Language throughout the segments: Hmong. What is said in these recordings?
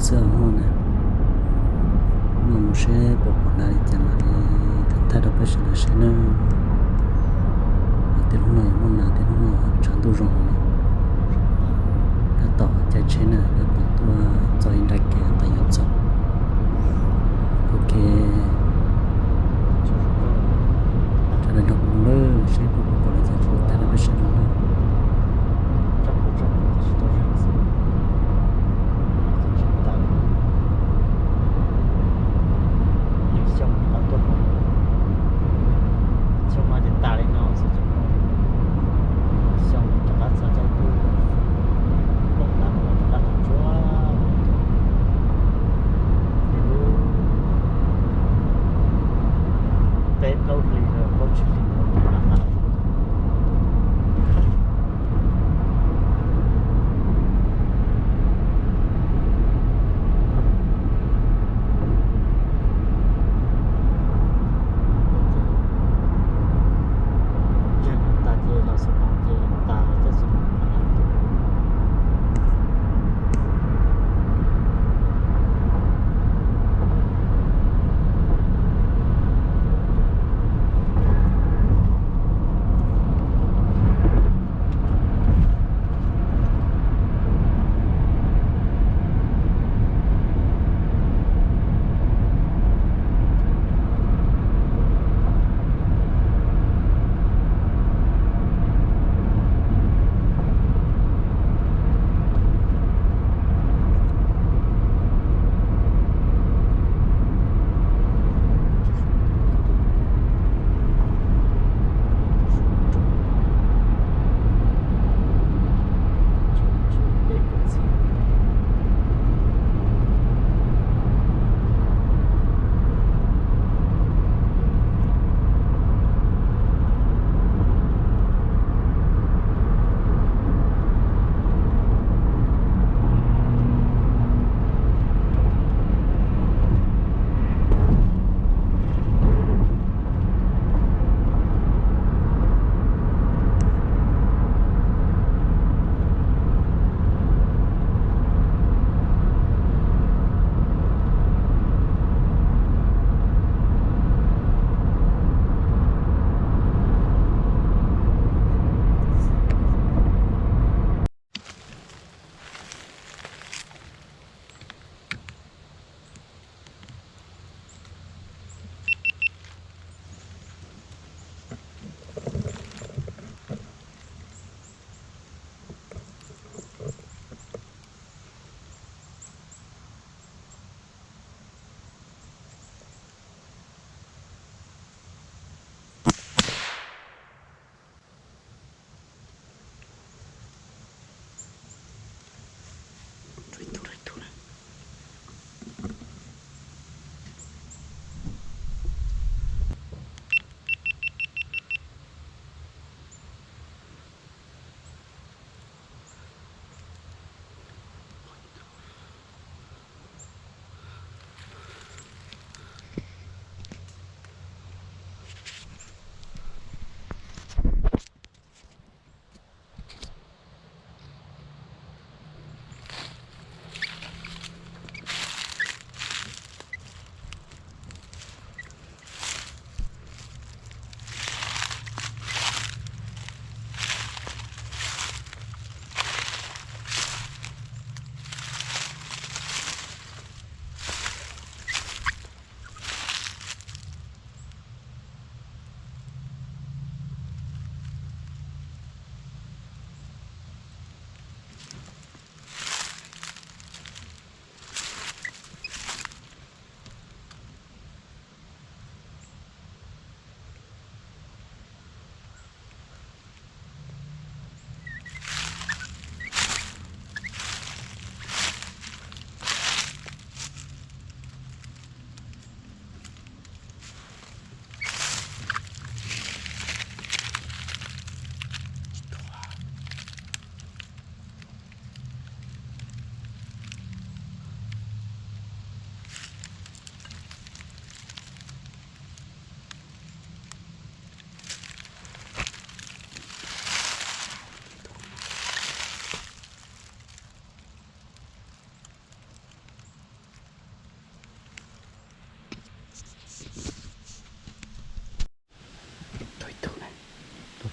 Txog hnub no, hnub no mus seb puas pom nas li cas mam li thaij rau peb sawv daws saib nawb. Tej hnub no yuav muaj nas, tej hnub no tshav ntuj zoo no. Tab tom caij tsheb na, tab tom tuaj txog ib nrab kev tab tom yuav txog. Ok, sawv daws nrog kuv mus lawm, seb puas pom li cas thaij rau peb sawv daws nawb. Xyoo no ces tas li no xwb, xyoo rov qab txog caij ntuj, poob tas mus rov qab tus tsuag, ces lub peb plaub hlis los plaub tsib hlis no rov qab tas. Yog tas ces los xwb no ces tas caj xwb no.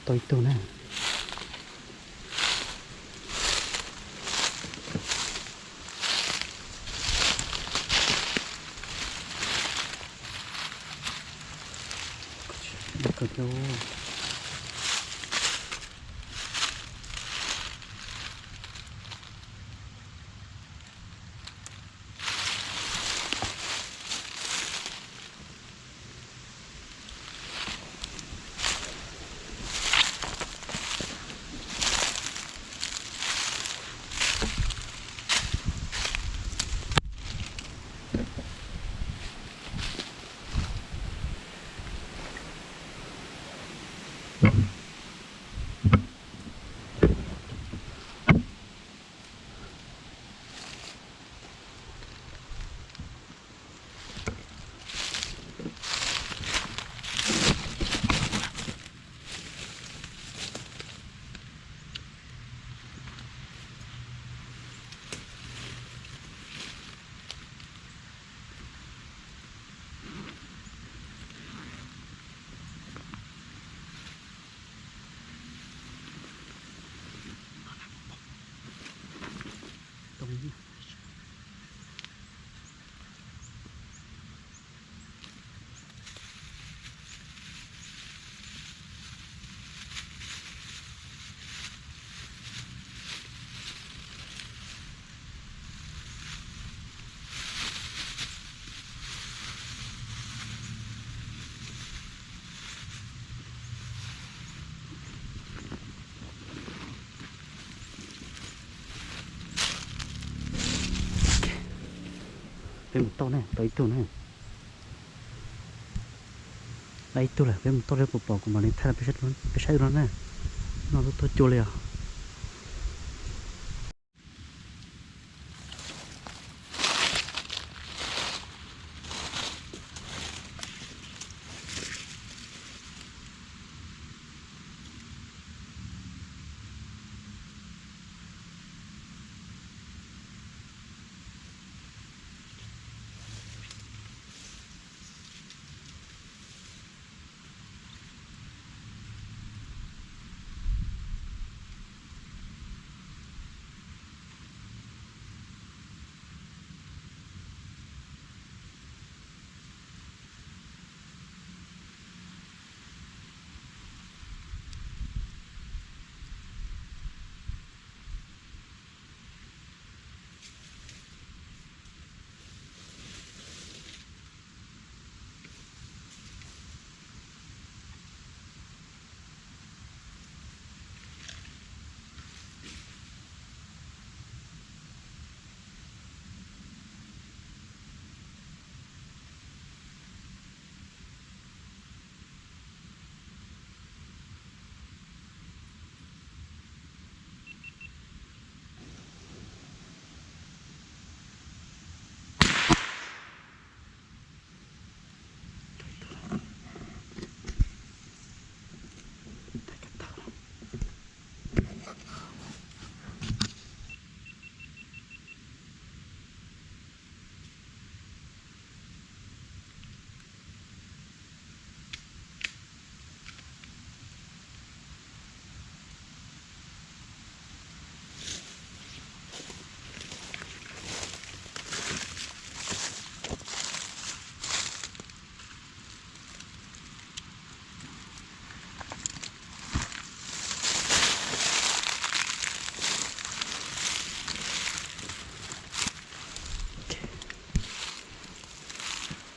Tau ib tug na. Peb mus tau ne, tau ib tug ne. Tau ib tug lawm, peb mus tau, peb puas pom kuv mam li thaij rau peb saib no na. No lub tuaj cua li os.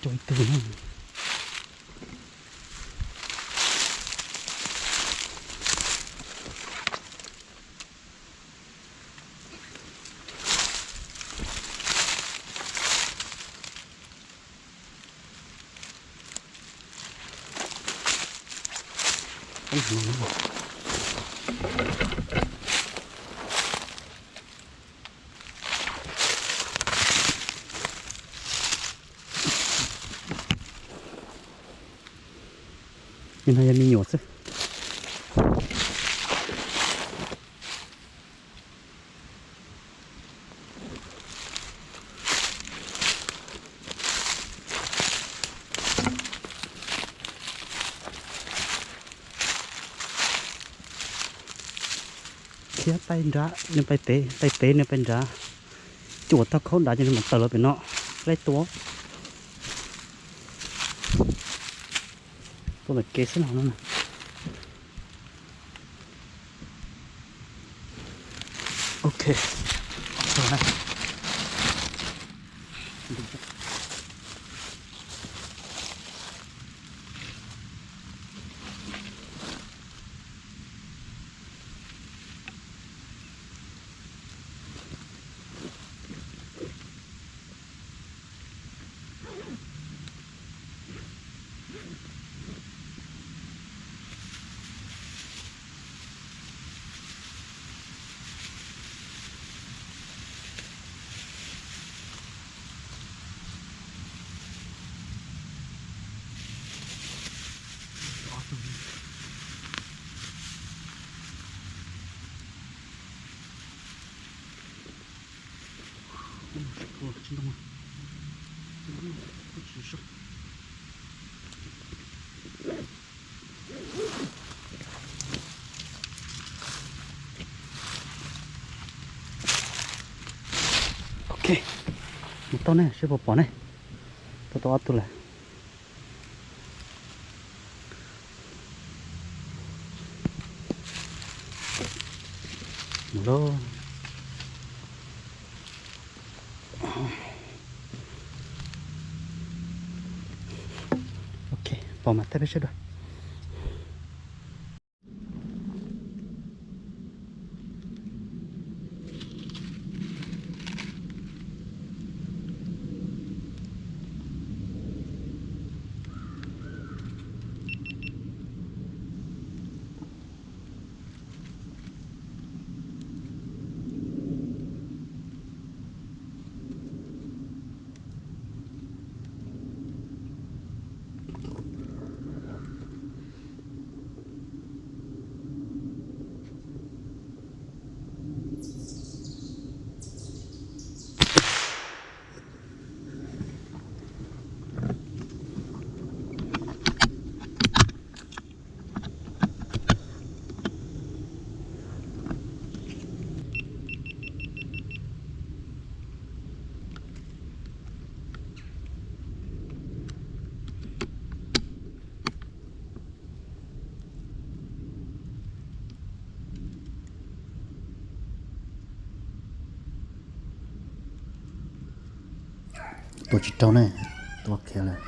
Cua ib tug na. Nim no yog me nyuam xwb. Thiab pais nrad, nws pais pem, pais pem nws pais nrad. Cuam tau khaub nrad ces nws mam tawm los pem no. Laib tua. Tua ntawm kev xwb no na. Ok. Ok, mus tau ne, seb puas pom ne. Tau tau ob tug lawm. Mus lauj. Ok, pom mas thaij peb sawv daws. Tua tsis raug ne, tua khiav lawm.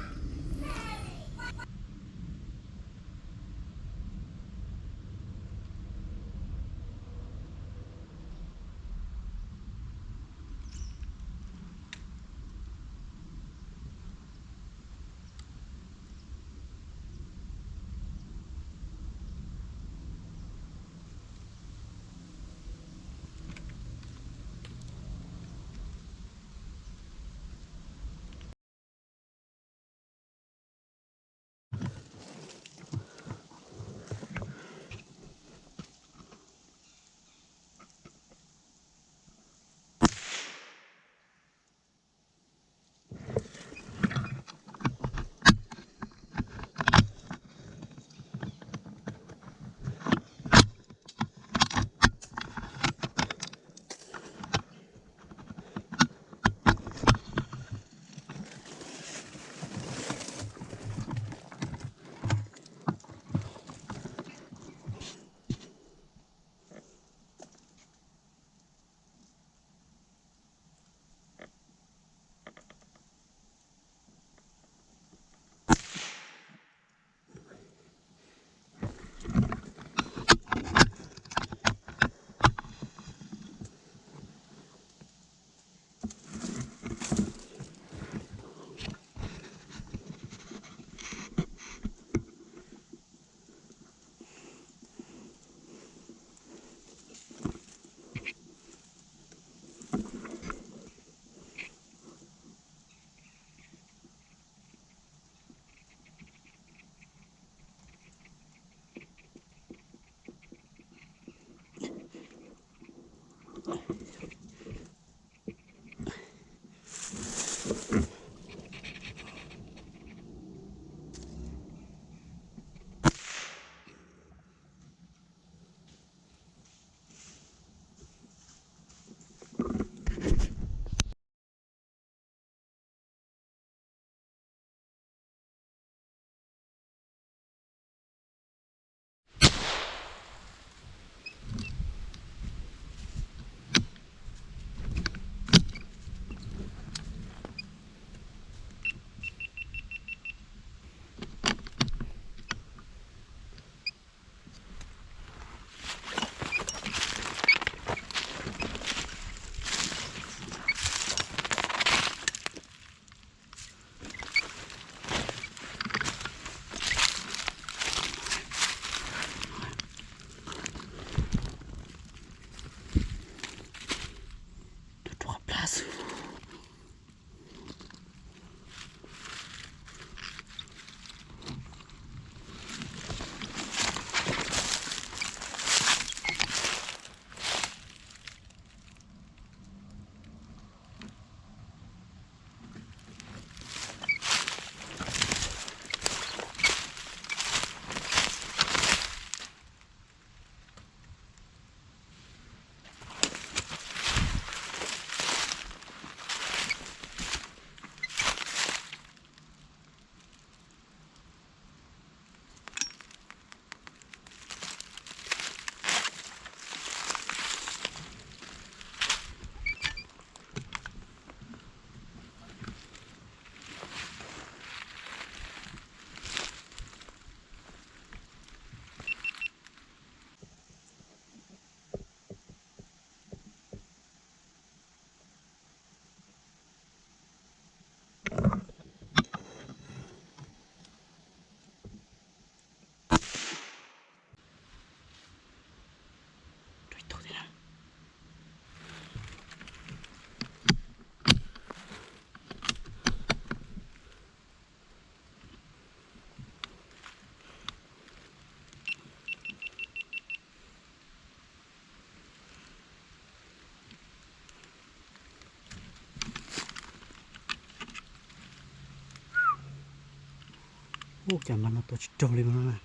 Ub, cas mas no tua tsis raug li no na.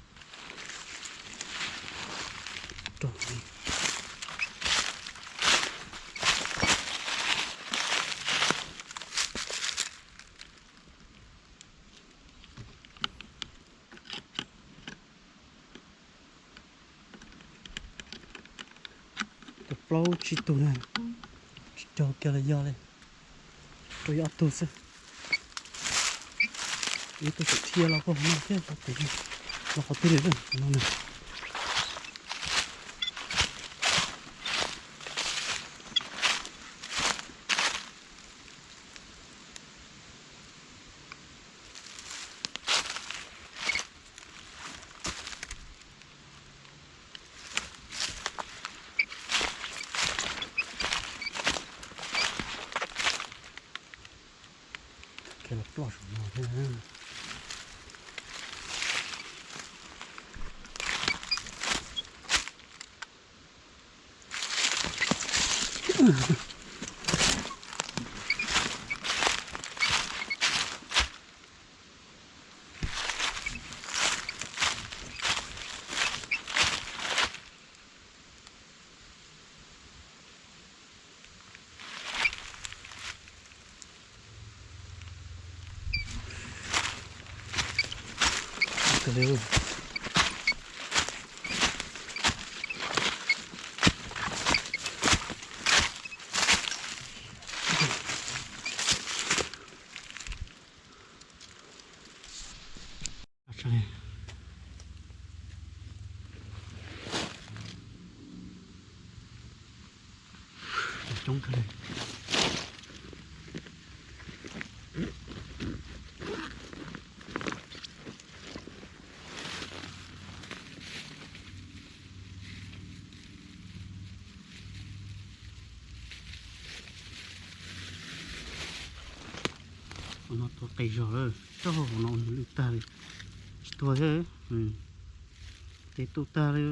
Raug li. Tus plaub tsib tug na, tsis raug kiag los yog li, raug ib ob tug xwb. Ib tug tseem dhia los puag hauv no thiab, los qhov twg li no na. Kiag los ploj saum no thiab. Coob kawg li. Hauv no tuag qis zog lawm, tsob hauv no lwj tag li, tsis tuag thiab, qis tuj tag li.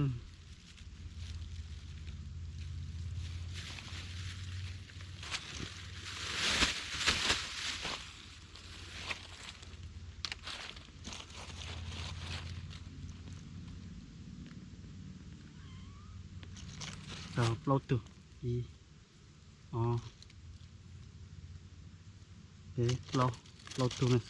Tau plaub tug, ib, ob, peb, plaub, plaub tug na.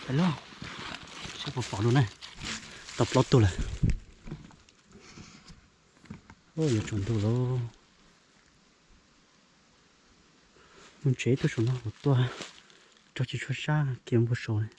Peb los, saib puas pom dua na. Tau plaub tug lawm. Yuav tsaus ntuj lawm. Mus tsev tuaj saum no kuv tuaj, rau tsis tshua sab kiag mus saud li.